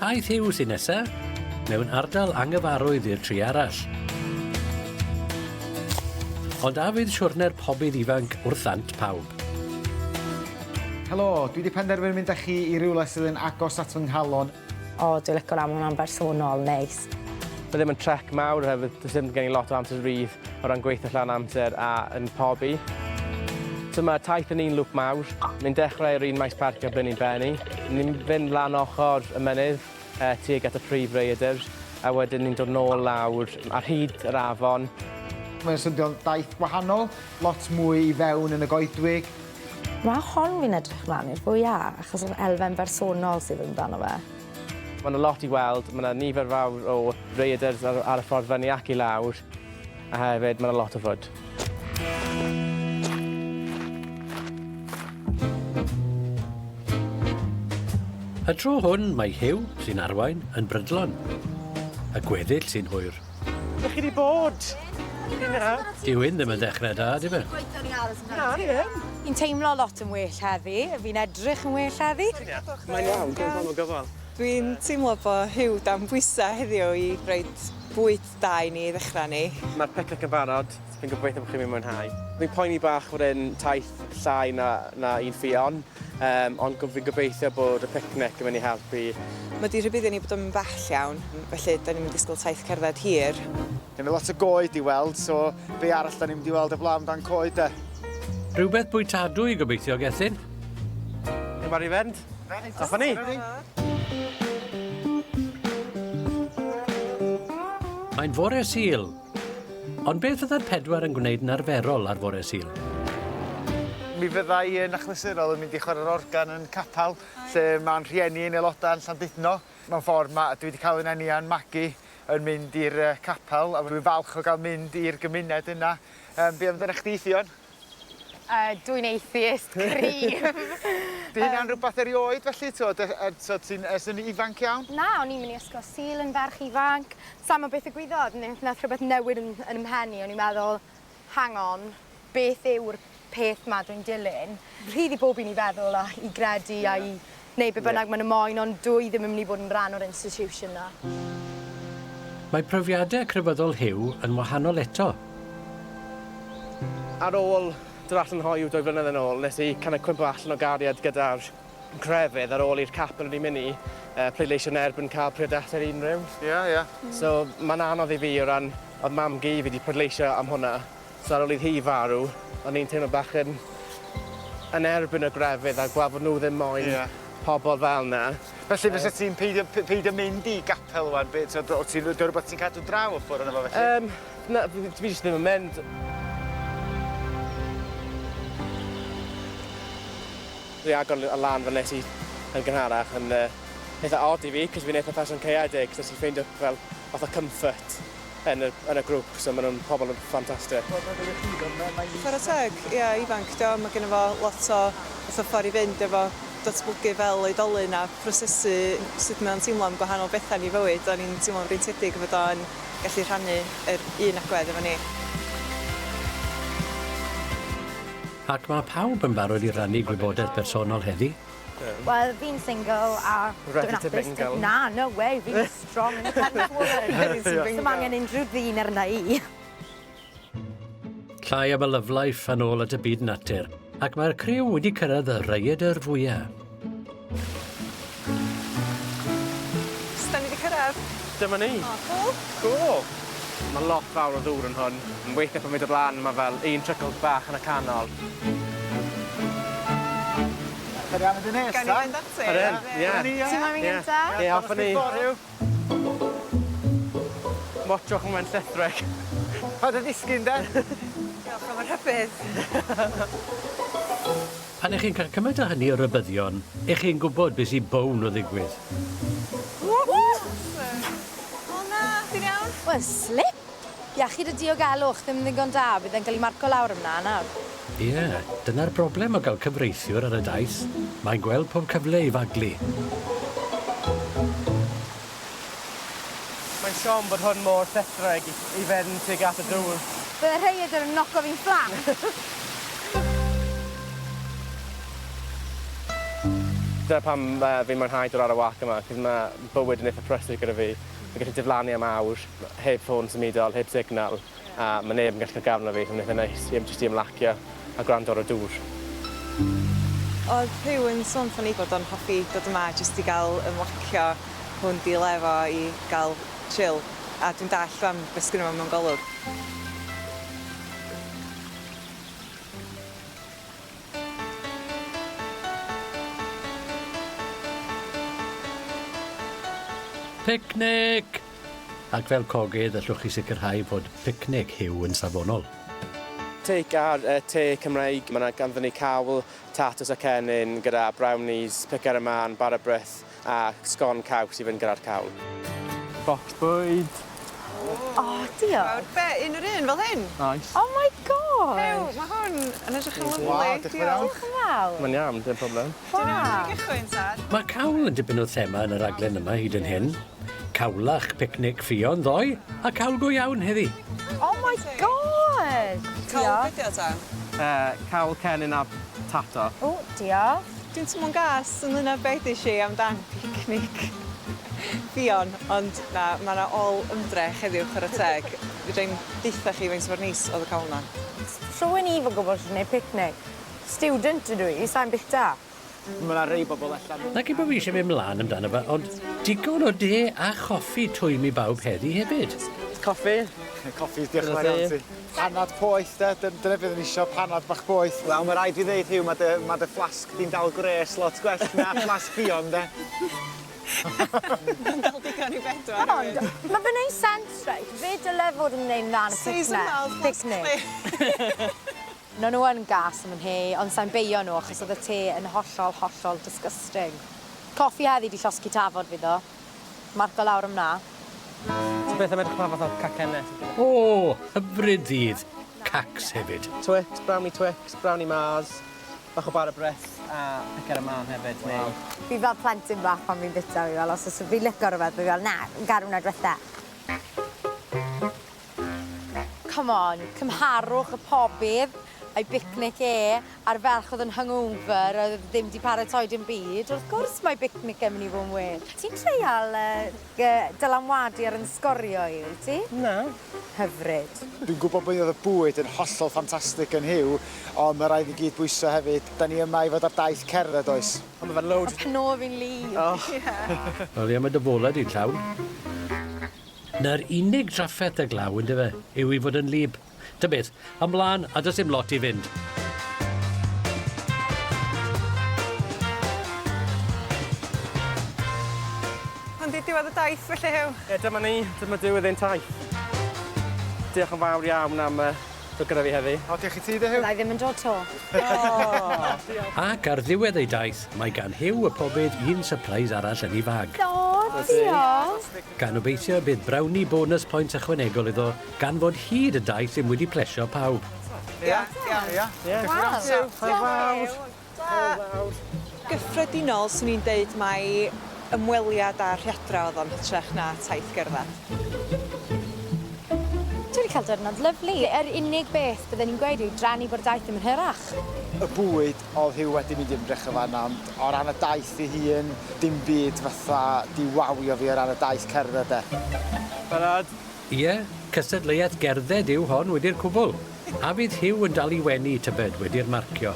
Taith Huw sy'n nesa, mewn ardal anghyfarwydd i'r tri arall. Ond a fydd siwrne'r pobydd ifanc wrth ddant pawb? Helo, dwi 'di penderfynu mynd â chi i rywle sydd yn agos at fy nghalon. O, dwi'n lico 'na, ma' hwnna'n bersonol neis. Mae ddim yn trek mawr oherwydd does dim gen i lot o amser rhydd o ran gweithio llawn amser a yn pobi. So mae taith yn un lwp mawr. Ni'n dechrau ar un maes parcio ble ni'n bennu. Ni'n fynd lan ochr y mynydd uh, tuag at y prif rhaeadr a wedyn ni'n dod nôl lawr ar hyd yr afon. Mae'n swnio'n daith gwahanol, lot mwy i fewn yn y goedwig. Mae hon fi'n edrych mlaen i'r fwya, achos yr elfen bersonol sydd amdano fe. Mae 'na lot i weld, mae 'na nifer fawr o rhaeadrs ar, ar y ffordd fyny ac i lawr, a hefyd mae 'na lot o fwd. Y tro hwn mae Huw, sy'n arwain, yn brydlon. Y gweddill sy'n hwyr. Ble chi 'di bod? Chi'n iawn? Dyw hyn ddim yn ddechrau da, dyw e? Na, ni ddim. Fi'n teimlo lot yn well heddi, fi'n edrych yn well heddi. Mae'n iawn, dwi'n teimlo gyfal. Dwi'n teimlo bo' Huw dan bwysa' heddiw i roid bwyd da i ni i ddechra arni. Mae'r picnic yn barod, fi'n gobeithio bo' chi'n mynd mwynhau. Fi'n poeni bach fod e'n taith llai na na un Ffion. Yym, ond fi'n gobeithio bod y picnic yn mynd i helpu. Mae 'di rhybuddio ni bod o'm yn bell iawn, felly 'dan ni'm yn disgwyl taith cerdded hir. Gen i lot o goed i weld, so be arall 'dan ni'n mynd i weld heblaw amdan coed de? Rhywbeth bwytadwy gobeithio, Gethin? Chi'n barod i fynd? Off â ni! Mae'n fore Sul, Ond beth fydda'r pedwar yn gwneud yn arferol ar fore Sul? Mi fydda i yn achlysurol yn mynd i chwarae'r organ yn capel lle ma'n rhieni yn aelodau yn Llandudno. Mewn ffordd ma' dwi 'di cael 'yn eni a'n magu yn mynd i'r yy capel a dwi'n falch o gael mynd i'r gymuned yna. Yym be' amdanach chdi Ffion? Yy dwi'n atheist cryf. 'Di hynna'n rwbath erioed felly t'wod yy yy t'wod ti'n ers yn ifanc iawn? Na o'n i'n myn' i ysgol Sul yn ferch ifanc. Saimo beth ddigwyddodd ne- nath rhywbeth newid yn yn 'ym mhen i o'n i'n meddwl hang on beth yw'r peth 'ma dwi'n dilyn? Rhydd i bob un i feddwl a i gredu a i neud be' bynnag ma' n'w moyn ond dw i ddim yn myn' i bod yn ran o'r institution 'na. Mae profiade crefyddol Huw yn wahanol eto. Ar ôl dod allan hoyw dwy flynedd yn ôl, nes i kind of cwympo allan o gariad gyda'r crefydd ar ôl i'r capel o'n i'n mynd i yy pleidleisio yn erbyn cael priodasau un rhyw. Ie, ie. So mae'n anodd i fi o ran, oedd mam-gu fi 'di pleidleisio am hwnna, so ar ôl iddi hi farw, o'n i'n teimlo bach yn yn erbyn y grefydd a gweld fod nhw ddim moyn... Ie. ...pobl fel 'na. Felly fysa ti'n peidio peidio mynd i gapel ŵan be' t'od o't ti'n 'di o rwbath ti'n cadw draw o ffwr' ohono fo felly? Yym na fi fi jyst ddim yn mynd. Dwi agor y lan fel nes i yn gynharach yn yy eitha od i fi 'cos fi'n eitha person caeedig so nes i ffeindio fel fath o comfort yn y yn y grŵp so ma' nw'n pobol yn ffantastic. Chwarae teg, ia, ifanc 'di o, ma' gynno fo lot o fatha ffor i fynd efo datblygu fel oedolyn a prosesu sut mae o'n teimlo am gwahanol betha yn 'i fywyd, o'n i'n teimlo'n freintiedig fod o'n gallu rhannu yr un agwedd efo ni. Ac mae pawb yn barod i rannu gwybodaeth bersonol heddi. Wel, fi'n single a Ready to mingle. Na, no way, fi'n strong independent woman. Ready to mingle. Sim angen unrhyw ddyn arna i. Llai am y love life a nôl at y byd natur, ac mae'r criw wedi cyrraedd y rhaeadr fwya. So 'dan ni 'di cyrraedd. Dyma ni. O cŵl. Cŵl. Ma' lot fawr o ddŵr yn hwn. Weithie pan fi'n dod lan ma' fel un trickle bach yn y canol. Gawn ni mynd yn nes Gawn ni fynd ati? Ydyn, ie. Ti moyn mynd gynta? Ie, off â ni. Watsiwch mae'n llethreg. Paid â disgyn de? Diolch am y rhybudd. Pan 'ych chi'n cael cymaint â hynny o rybyddion, 'ych chi'n gwybod beth sy'n bown o ddigwydd. O na, ti'n iawn? Wel, slip! Iechyd a diogelwch ddim yn ddigon da, bydd e'n cael ei marco lawr am 'na nawr. Ie, dyna'r broblem o gael cyfreithiwr ar y daith, mae'n gweld pob cyfle i faglu. Mae'n siom bod hwn mor llethreg i i fynd tuag at y dŵr. Bydde rhaeadr yn noco fi'n fflat! Dyna pam fi'n mwynhau dod ar y walk yma, 'cos ma' bywyd yn eitha prysur gyda fi. Fi'n gallu diflannu am awr, heb ffôn symudol, heb signal, a ma' neb yn gallu cael gafel arno fi, so ma'n eitha neis i jyst i ymlacio a gwrando ar y dŵr. Oedd Huw yn sôn wrthon ni bod o'n hoffi dod yma jyst i gael ymlacio, hwn 'di le fo i gael chill, a dwi'n dallt 'wan be' sgynno fo mewn golwg. Picnic! Ac fel cogydd, allwch chi sicrhau fod picnic Huw yn safonol. Take ar y te Cymreig, mae 'na ganddon ni cawl, tatws a cennin gyda brownies, pice ar y man, bara brith a sgon caws i fynd gyda'r cawl. Bocs bwyd. O, diolch. Be, un yr un fel hyn? Oes. Oh my god! Huw, mae hwn yn edrych yn lyfli. Waw, diolch yn fawr iawn. Diolch yn fawr. Mae'n iawn, dim problem. Waw. Gychwyn, tad. Mae cawl yn dipyn o thema yn y raglen yma hyd yn hyn. Cawlach picnic Ffion ddoe, a cawl go iawn heddi. Oh my god! Cawl Diolch. be 'di o ta? Cawl cennin a tato. O, diolch. Dwi'n teimlo'n gas ynglyn â be 'des i amdan picnic Ffion, ond na, ma' 'na ôl ymdrech heddiw chwara teg. Fedrai'm deutha chi faint mor neis o'dd y cawl 'na. Rhywun i fod gwybod shwt i neud picnic. Student ydw i, sai'n bita. Ma' 'na rei bobol allan. Naci bo' fi eisiau mynd mlaen amdano fe, ond digon o de a choffi twym i bawb heddi hefyd. Coffi. Coffi, diolch yn fawr iawn ti. Panad poeth de, dyna beth o'n i isio, panad bach poeth. Wel, ma' raid fi ddeud Huw, ma' dy ma' dy fflasg di'n dal gwres lot gwell na fflasg Ffion de. Ma'n dal digon i bedwar. Ond, ma' fe'n neud sense reit, fe dyle fod yn neud mlan y Seasonal picnic. No nhw yn gas am yn he, ond sai'n beio nhw achos oedd y te yn hollol, hollol disgusting. Coffi heddi 'di llosgi tafod fi ddo. Marco lawr am 'na. So beth am edrych pa fath o cacenne sydd gyda O, hyfryd ddydd. Cacs hefyd. Twix, brownie Twix, brownie Mars, bach o bara brith a pice ar y man hefyd neu... Fi fel plentyn bach pan fi'n bita fi fel os o's fi'n lico rwbeth fi fel na, gad wnna dwetha. Come on, cymharwch y pobydd a'i bicnic e a'r ferch oedd yn hungover a oedd ddim 'di paratoi dim byd, wrth gwrs mae bicnic e'n myn' i fod yn well. Ti'n treial yy dylanwadu ar 'yn sgorio i, wyt ti? Na. Hyfryd. Dwi'n gwybod bod oedd y bwyd yn hollol ffantastig yn Huw, ond mae rhaid i gyd bwyso hefyd. Da ni yma i fod ar daith cerdded, oes? Ond ma' fe loads... Ma' pen ôl fi'n wlyb. Oh. Ie. Wel ie, mae dy fola di'n llawn. Na'r unig drafferth 'da glaw yndyfe, yw i fod yn wlyb. Ta beth, ymlaen a does dim lot i fynd. Hwn 'di diwedd y daith felly Huw? Ie, dyma ni, dyma diwedd ein taith. Diolch yn fawr iawn am yy dod gyda fi heddi. O, diolch i ti de Huw. Fydda i ddim yn dod 'to. Ac ar ddiwedd ei daith, mae gan Huw y pobydd un sypreis arall yn ei fag. O, diolch. Gan obeithio bydd brownie bonus points ychwanegol iddo gan fod hyd y daith ddim wedi plesio pawb. Ia, iawn. Ia. Ie. Waw. Hwyl fawr. Gyffredinol, swn i'n deud mai ymweliad â rhiadra oedd o'n hytrach na taith gerdded. Dwi wedi cael diwrnod lyfli. Yr unig beth bydden i'n gweud yw drueni bod y daith ddim yn hirach. Y bwyd oedd Huw wedi mynd i ymdrech yn fan'na, ond o ran y daith ei hun, dim byd fatha 'di wawio fi o ran y daith cerdded de. Barod? Ie, cystadleuaeth gerdded yw hon wedi'r cwbl. A fydd Huw yn dal i wenu, tybed, wedi'r marcio?